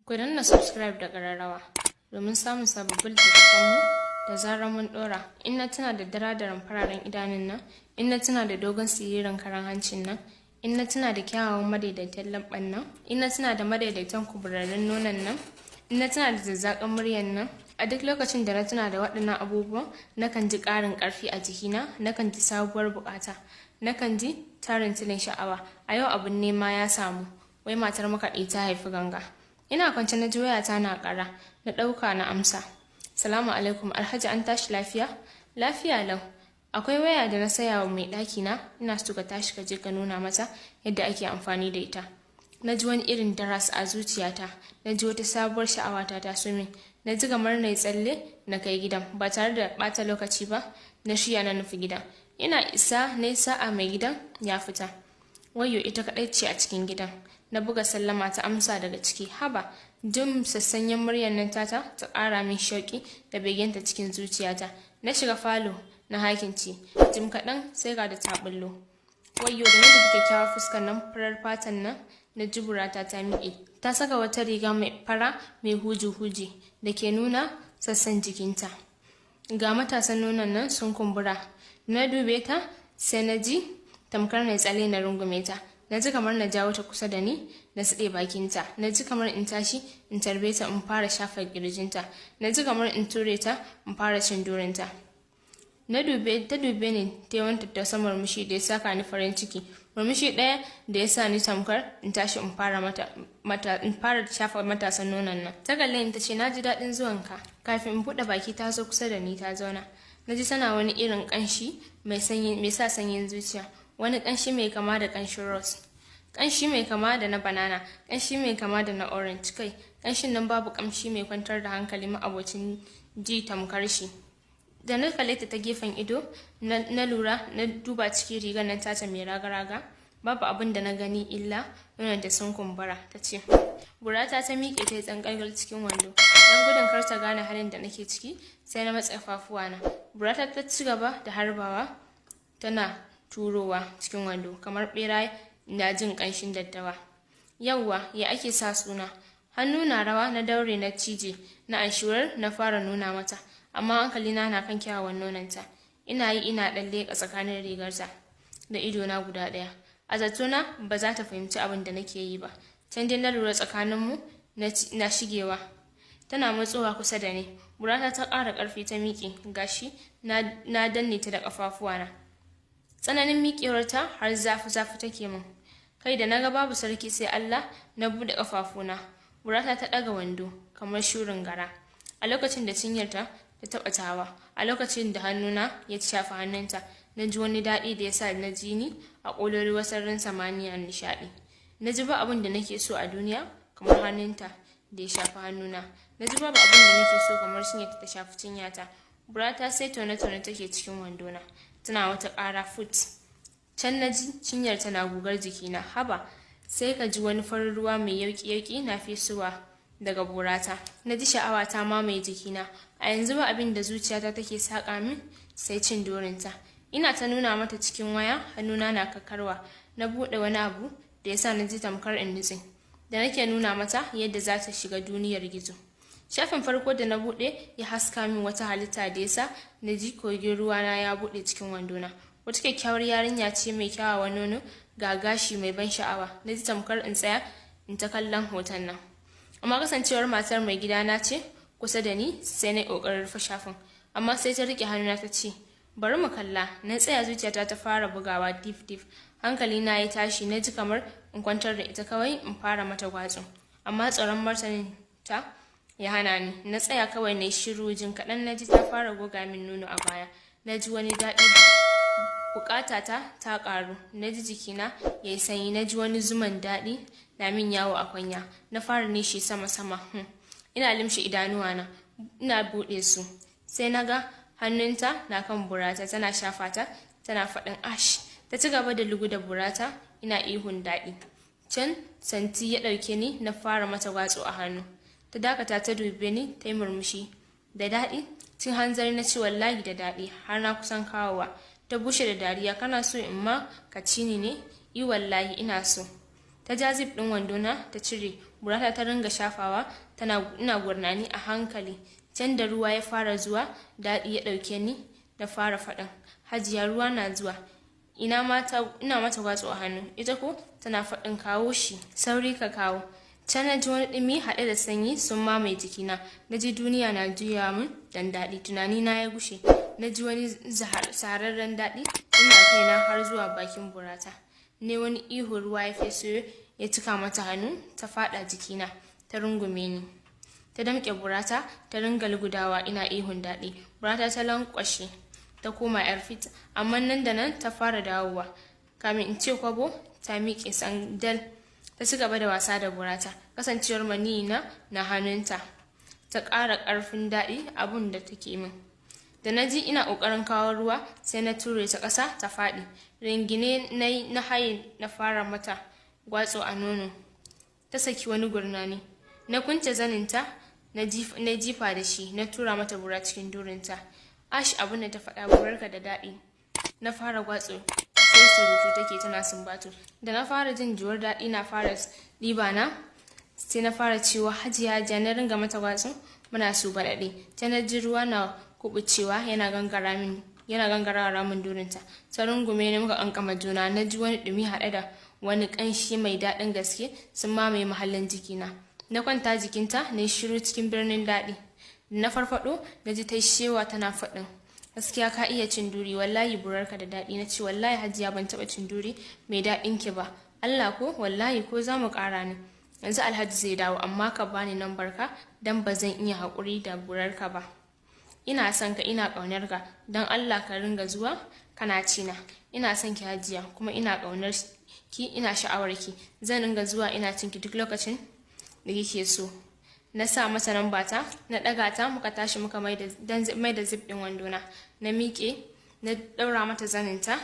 Ku danna subscribe da ƙararrawa domin samun sababbin littattafanmu da zarar mun ɗora. In na tuna da daradaran fararen idanun nan, in na tuna da dogon siririn karan hancin nan, in na tuna da kyawawan madaidaitan leɓɓan nan, in na tuna da madaidaitan kuburarrun nonon nan, in na tuna da zazzaƙan muryan nan, a duk lokacin da na tuna da waɗannan abubuwan, nakan ji ƙarin ƙarfi a jikina, nakan ji sabuwar buƙata, nakan ji tarin tilin sha'awa. A yau abin nema ya samu, wai matar makaɗi ta haifi ganga. Ina kwance na ji wayata na ƙara, na ɗauka na amsa. Salamu alaikum, Alhaji, an tashi lafiya? Lafiya lau. Akwai waya da na saya wa mai ɗaki na, ina so ka tashi ka je ka nuna mata yadda ake amfani da ita. Na ji wani irin daras a zuciyata, na ji wata sabuwar sha'awa ta taso min. Na ji kamar na yi tsalle na kai gidan, ba tare da ɓata lokaci ba, na shirya na nufi gidan. Ina isa na yi sa'a mai gidan ya fita. Wayyo, ita kaɗai ce a cikin gidan. Na buga sallama, ta amsa daga ciki. Haba, jin sassanyen muryar nan tata ta ƙara min shauƙi da begenta cikin zuciyata. Na shiga falo na hakinci. Jim kaɗan sai ga da ta ɓullo. Wayyo, da na dubi kyakkyawar fuskar nan, farar fatan nan, na ji burata ta miƙe. Ta saka wata riga mai fara mai huji-huji da ke nuna sassan jikinta. Ga matasan nonon nan sun kumbura. Na dube ta sai na ji tamkar na tsalle na rungume ta. Na ji kamar na jawo ta kusa da ni na siɗe bakinta. Na ji kamar in tashi in tarbe ta in fara shafa ƙirjinta. Na ji kamar in ture ta in fara cin durinta. Na dube ta, dube ni, ta yi wani tattausan murmushi da ya saka ni farin ciki. Murmushi ɗaya da ya sa ni tamkar in tashi in fara mata, mata in fara shafa matasan nonon nan. Ta kalle ni ta ce, "Na ji daɗin zuwanka." Kafin in buɗe baki ta zo kusa da ni ta zauna. Na ji tana wani irin ƙanshi mai sanyi, mai sa sanyin zuciya. Wani ƙanshi mai kama da ƙanshin rose. Ƙanshi mai kama da na banana, ƙanshi mai kama da na orange. Kai, ƙanshin nan babu ƙamshi mai kwantar da hankali ma'abocin ji tamkar shi. Da na kalle ta ta gefen ido, na lura na duba cikin rigar nan tata mai raga-raga. Babu abin da na gani illa nonon da sun kumbura. Ta ce, burata ta miƙe ta yi tsangalgal cikin wando. Don gudun kar ta gane halin da nake ciki, sai na matse na. Burata ta ci gaba da harbawa, tana turowa cikin wando kamar ɓera na jin ƙanshin daddawa. Yauwa, ya ake sa suna? Hannu na rawa na daure na cije, na anshurar na fara nuna mata. Amma hankalina na kan kyawawan nononta. Ina yi ina ɗan leƙa tsakanin rigarta da idona guda ɗaya. A zatona ba za ta fahimci abin da nake yi ba. Can dai na lura tsakaninmu na shigewa. Tana matsowa kusa da ni. Burata ta ƙara ƙarfi ta miƙe, gashi na danne ta da ƙafafuwana. Tsananin miƙewarta har zafi-zafi take min. Kai, da naga babu sarki sai Allah, na buɗe ƙafafuna. Burata ta ɗaga wando kamar shurin gara. A lokacin da cinyarta ta taɓa tawa, a lokacin da hannuna ya shafa hannunta, na ji wani daɗi da ya sa na ji ni a ƙololuwar sararin samaniyar nishaɗi. Na ji ba abin da nake so a duniya kamar hannunta da ya shafi hannuna. Na ji babu abin da nake so kamar cinyarta ta shafi cinyata. Burata sai tone-tone take cikin wandona. Tana wata ƙara fut. Can na ji cinyar tana gugar jikina. Haba, sai ka ji wani farin ruwa mai yauƙi-yauƙi na fesowa daga burata. Na ji sha'awa ta mamaye jikina. A yanzu ba abin da zuciyata take saƙa min sai cin dorinta. Ina ta nuna mata cikin waya, hannuna na kakarwa. Na buɗe wani abu da ya sa na ji tamkar in nutse. Da nake nuna mata yadda za ta shiga duniyar gizo. Shafin farko da na buɗe ya haska min wata halitta da ya sa na ji kogin ruwana ya buɗe cikin wandona. Wata kyakkyawar yarinya ce mai kyawawan nono, ga gashi mai ban sha'awa. Na ji tamkar in tsaya in ta kallon hoton nan. Amma kasancewar matar mai gidana ce kusa da ni, sai na yi ƙoƙarin rufe shafin. Amma sai ta riƙe hannuna ta ce, "Bari mu kalla." Na tsaya, zuciyata ta fara bugawa dif dif. Hankali na ya tashi, na ji kamar in kwantar da ita kawai in fara mata gwatsu. Amma tsoron martanin ta ya hana ni. Na tsaya kawai na shiru. Jin kaɗan na ji ta fara goga min nono a baya. Na ji wani daɗi, bukata ta ta ƙaru. Na ji jikina ya yi sanyi, na ji wani zuman daɗi na min yawo a kwanya. Na fara nishi sama sama. Ina limshe idanuwana, ina buɗe su. Sai na ga hannunta na kan burata tana shafa ta, tana faɗin ash. Ta ci gaba da lugu da burata, ina ihun daɗi. Can santi ya ɗauke ni, na fara mata gwatsu a hannu. Ta dakata, ta dube ni, ta yi murmushi. "Da daɗi?" Cin hanzari na ce, "Wallahi da daɗi, har na kusan kawowa." Ta bushe da dariya. "Kana so in ma ka ci ni ne?" "I wallahi ina so." Ta ja zip ɗin wandona ta cire, burata ta ringa shafawa, tana ina gurnani a hankali. Can da ruwa ya fara zuwa, daɗi ya ɗauke ni, na fara faɗin, "Hajiya, ruwa na zuwa." Ina mata gwatso a hannu, ita ko tana faɗin, "Kawo shi, sauri ka kawo." Can na ji wani ɗumi haɗe da sanyi sun mamaye jikina. Na ji duniya na juya min dan daɗi, tunani na ya gushe. Na ji wani sararren daɗi ina kaina har zuwa bakin burata. Ne wani ihu, ruwa ya feso ya cika mata hannu, ta faɗa jikina, ta rungume ni. Ta damƙe burata, ta ringa lugudawa, ina ihun daɗi. Burata ta lankwashe, ta koma yar fit, amma nan da nan ta fara dawowa. Kamin in ce kwabo, ta miƙe sandal, ta ci gaba da wasa da burata. Kasancewar maniyi na na hannunta, ta ƙara ƙarfin daɗi abun da take min. Da na ji ina ƙoƙarin kawo ruwa, sai na ture ta ƙasa, ta faɗi. Ringine na yi, na haye, na fara mata gwatso a nono. Ta saki wani gurnani. Na kunce zaninta, na jifa da shi, na tura mata bura cikin durinta. Ash, abin da ta faɗa, "Burarka da daɗi." Na fara gwatso, sai surutu take tana sumbatu. Da na fara jin juwar daɗi na fara ɗiba na, sai na fara cewa, "Hajiya, hajiya." Na ringa mata gwatso, muna su baɗaɗe. Ta na ji ruwa na kubucewa, yana gangara min, yana gangarawa ramin durinta. Ta rungume ni, muka kankama juna. Na ji wani ɗumi haɗe da wani ƙanshi mai daɗin gaske sun mamaye mahallin jikina. Na kwanta jikinta, na yi shiru cikin birnin daɗi. Na farfaɗo, na ji ta shewa tana faɗin, "Gaskiya ka iya cin duri, wallahi burarka da daɗi." Na ce, "Wallahi hajiya, ban taɓa cin duri mai daɗin ki ba." "Allah ko? Wallahi ko za mu ƙara ne. Yanzu Alhaji zai dawo, amma ka bani nambar ka, dan ba zan iya haƙuri da burarka ba. Ina son ka, ina ƙaunar ka, don Allah ka ringa zuwa kana cina." "Ina son ki hajiya, kuma ina ƙaunar ki, ina sha'awar ki. Zan ringa zuwa ina cin ki duk lokacin da kike so." Na sa masa namba ta, na ɗaga ta, muka tashi, muka mai da zip ɗin wandona. Na miƙe, na ɗaura mata zaninta,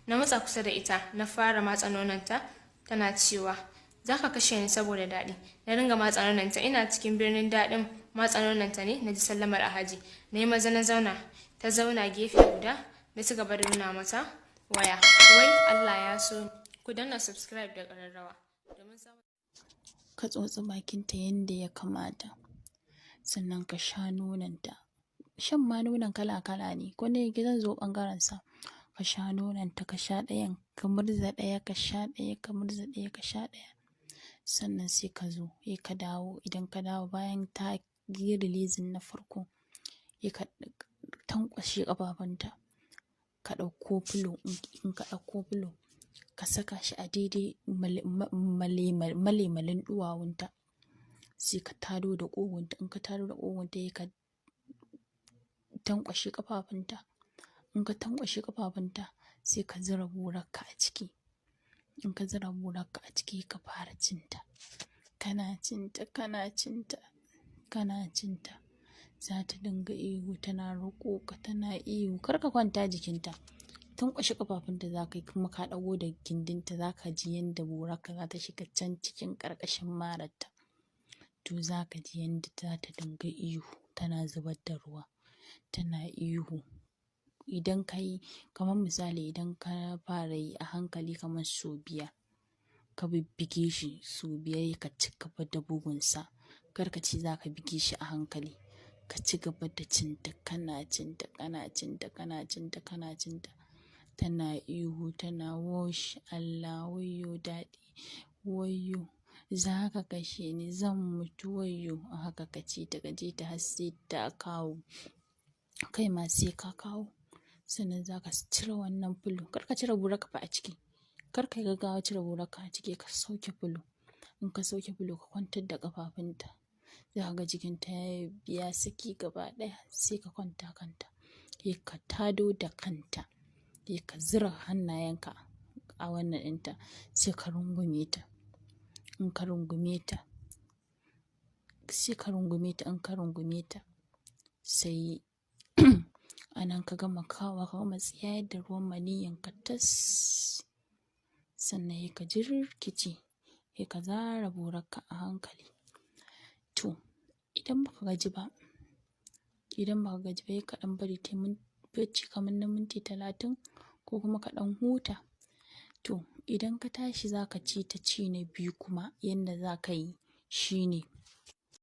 na matsa kusa da ita, na fara matsa nononta. Tana cewa, "Za ka kashe ni saboda daɗi." Na ringa matsa nononta, ina cikin birnin daɗin matsa nononta ne na ji sallamar Alhaji. Na yi maza na zauna, ta zauna gefe guda, na ci gaba da nuna mata waya. Wai Allah ya so. Ku danna subscribe da ƙararrawa domin samun Ka tsotsi bakinta yanda ya kamata, sannan ka sha nononta. Shan ma nonon kala-kala ne, ko da yake zan zo ɓangaren sa. Ka sha nononta, ka sha ɗayan, ka murza ɗaya, ka sha ɗaya, ka murza ɗaya, ka sha ɗaya. Sannan sai ka zo, sai ka dawo. Idan ka dawo bayan ta yi releasing na farko, sai ka tankwashe ƙafafunta, ka ɗauko filo. In ka ɗauko filo, ka saka shi a daidai malemalin ɗuwawunta, sai ka tado da ƙugunta. In ka tado da ƙugunta, sai ka tankwashe ƙafafunta. In ka tankwashe ƙafafunta, sai ka zura burarka a ciki. In ka zura burarka a ciki, ka fara cinta. Kana cinta, kana cinta, kana cinta, za ta dinga ihu, tana roƙo ka, tana ihu. Kar ka kwanta jikinta. Tankwashe ƙafafunta za ka yi, kuma ka ɗago da gindinta. Za ka ji yanda burarka za ta shiga can cikin ƙarƙashin mararta. To, za ka ji yanda za ta dinga ihu, tana zubar da ruwa, tana ihu. Idan ka yi, kamar misali, idan ka fara yi a hankali kamar sau 5, ka bibbige shi sau 5, ka ci gaba da bugunsa. Kar ka ce za ka buge shi a hankali. Ka ci gaba da cinta, kana cinta, kana cinta, kana cinta, kana cinta, tana ihu, tana wash Allah, wayyo daɗi, wayyo, za ka kashe ni, zan mutu, wayyo. A haka ka ci ta, ka ci ta har sai ta kawo, kai ma sai ka kawo. Sannan za ka cire wannan fulo. Kar ka cire burarka fa a ciki. Kar ka yi gaggawa cire burarka a ciki. Ka sauke fulo. In ka sauke fulo, ka kwantar da ƙafafunta, za ka ga jikinta ya saki gaba ɗaya. Sai ka kwanta kanta, sai ka tado da kanta, sai ka zura hannayenka a wannan ɗinta, sai ka rungume ta. In ka rungume ta, sai ka rungume ta. In ka rungume ta, sai a nan ka gama kawowa, ka gama tsiyayar da ruwan maniyyin ka tas. Sannan sai ka jirkice, sai ka zare burarka a hankali. To, idan baka gaji ba, idan baka gaji ba, sai ka ɗan bari ta yi bacci kamar na minti 30, ko kuma ka ɗan huta. To, Idan ka tashi za ka ci ta ci na biyu kuma, yanda za ka yi shi ne